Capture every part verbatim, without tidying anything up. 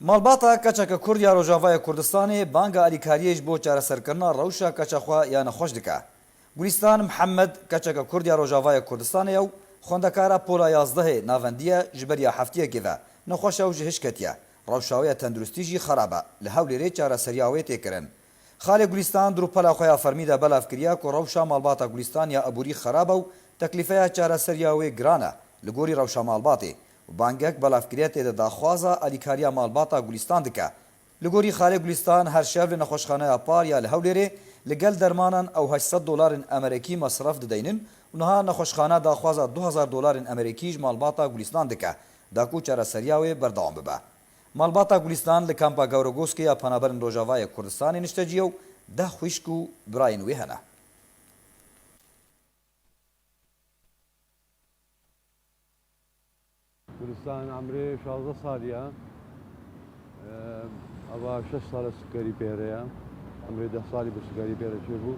Malbata keçeke Kurd ya Rojavayê Kurdistanê banga alîkariyê ji bo çareserkirina rewşa keça xwe ya nexweş dike. Gulîstan Mihemed keçeke Kurd ya Rojavayê Kurdistanê ye û xwendekara pola yazdehê navendî ye, ji beriya heftiyekê ve nexweş e û ji hiş ketiye. Rewşa wê ya tenduristî jî xerab e. Li Hewlêrê çareseriya wê tê kirin. Xalê Gulîstan di rûpela xwe ya fermî de belav kiriye ku rewşa malbata Gulîstan ya ebûrî xerab e û teklîfeya çareseriya wê giran e li gorî rewşa malbatê û bangek belav kiriye tê de daxwaza alîkariya malbata Gulîstan dike. Li gorî Xalê Gulîstan her şev li nexweşxaneya Par ya li Hewlêrê li gel dermanan ew heşt sed dolarên Amerîkî mesref dideynin û niha nexweşxana daxwaza du hezar dolarên Amerîkî ji malbata Gulîstan dike da ku çareseriya wê berdewam bibe. Malbata Gulîstan li kampa Gawrogoskê ya Penaberên Rojavayê Kurdistanê niştecî ye û deh xwişk û birayên wê hene. Gulîstan emrê şazdeh salî ye. Ev, eva şeş sal e sikerî pê re ye. Emrê deh salî bi sikerî pê re çêbû.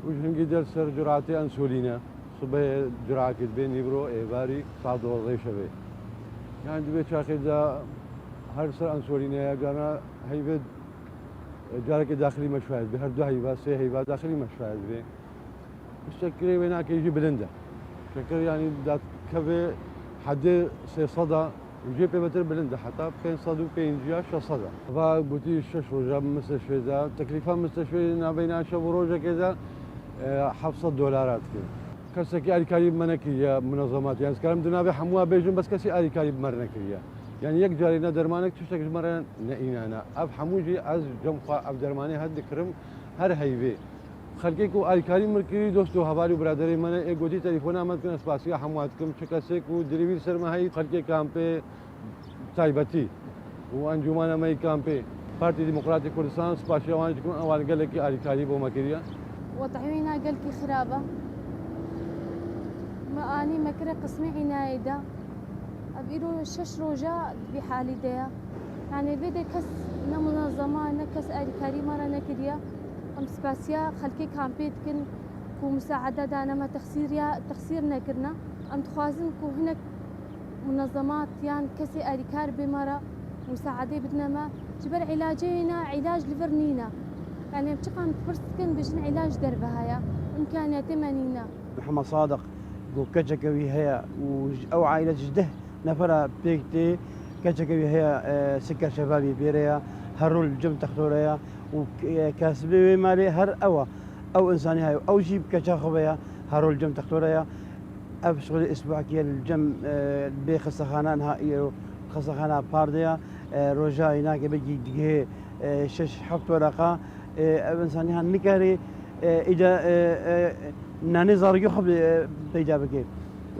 Û ji hingî der ser curatê ensolîn e. Sibehê curakê dibe, nîvro, êvarî saet duwazdehê şevê. Yani di vê çaxê de her ser ensolîn e, carna heyvê, e, carekê daxilî meşwayê dibe. Her du heyva, sê heyva daxilî meşwayê dibe. Şekirê wê nake jî bilind e. Şekir, yani, datkeve hedê sê sed a, jê pê betir bilind e, heta pênc sed û pêncî ya şeş sed a. Va gotî şeş roja misteshfê de, teklîfa misteshfê navbeyna şev û rojekê de, e, heft sed dolar a dike. Kesekî alîkarî me nekiriye munezemat. Yani, ez karim di navê hemû a bêjim, bes kesî alîkarî bi me re nekiriye. Yani, yek carê ne dermanek tiştek ji me re ne înana. Ev hemû jî ez cem xwe ev dermanê het dikirim her heyvê. Xelkê ku alîkarî min kirî, dost û hevalî û biraderê me ne, ê gotî telefona me dikin, ez spasiya hemû dikim. Çi kesê ku dirêvî li ser me heyî, xelkê kampê taybetî û encûmena me yî kampê Partî Demokratîk Kurdistan, spasiya wan dikim, ewan gelekî alîkarî bo me kiriye. Wetehî wîna gelkî xirab e. Me anî me kire qismê înayê de. Ev îro şeş roja di vî halî de ye. Yani vê de kes ne munezema, ne kes alîkarî me re nekiriye. Em spasiya xelkê kampê dikin ku musaade dane me, texsîr ya, texsîr nekirine. Em dixwazin ku hinek munezemat yan kesê alîkar bê me re musaadê bidine me. Ji ber îlacê ne, îlac li vir nîne. Yani em çiqan pirs dikin, bijin îlac derve heye. Îmkaniyetê me nîne. Mihemed Sadiq got keçeke wî heye û ji, ew aîle ji deh nefera pêk tê. Keçeke wî heye, e, siker şebabî pê re ye, her rol cem texto re ye û, e, kasibê wê malê her ew e. Ew însanî heye, ew jî bi keça xwe ve ye, her rol cem texto re ye. Ev şixulê îsbuakî ye li cem, e, bê xestexana niha îro xestexana Par de ye. E, roja înakê belkî digihê, e, şeş heft wereqa. E, ev însanî ha nikare, e, îca, e, e, nanê zarokê xwe bi, e, peyda bike.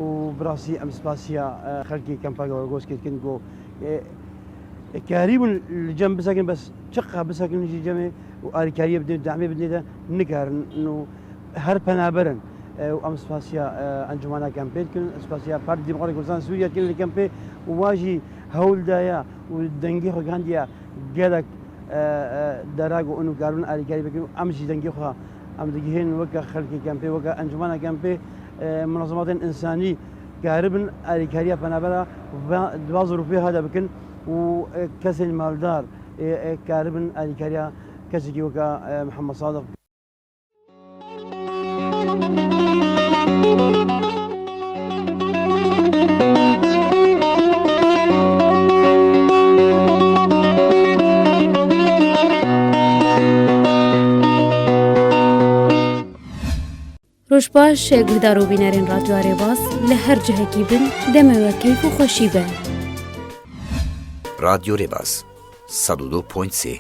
Û bi rastî em spasiya, e, xelkê Kempa Gawrogoskê dikin ku, e, e, karîbûn li cem bisekin, bes çiqa bisekin jî cemê û alîkariyê bidin, demê bidin de nikarin û her penaber in. E, û em spasiya, e, Encûmena Kempê dikin, spasiya Partî Demokratîk Kurdistan Sûriye dikin li Kempê û wa jî hewl daye û dengê xwe gihandiye gelek, e, e, dera ku hûn karibin alîkarî bikin û em jî dengê xwe em digihên weke xelkê Kempê, weke Encûmena Kempê, e, munezematên însanî karibin alîkariya penabera va, di va zirûfê hade bikin û, e, kesên maldar, e, e, karibin alîkariya kesekî weke, e, Mihemed Sadiq. Roj baş, guhdar û bînerên Radyoya Rêbaz, li her cihekî bin, demê we keyf û xweşî be. Radyo Rêbaz, sed û du point sê.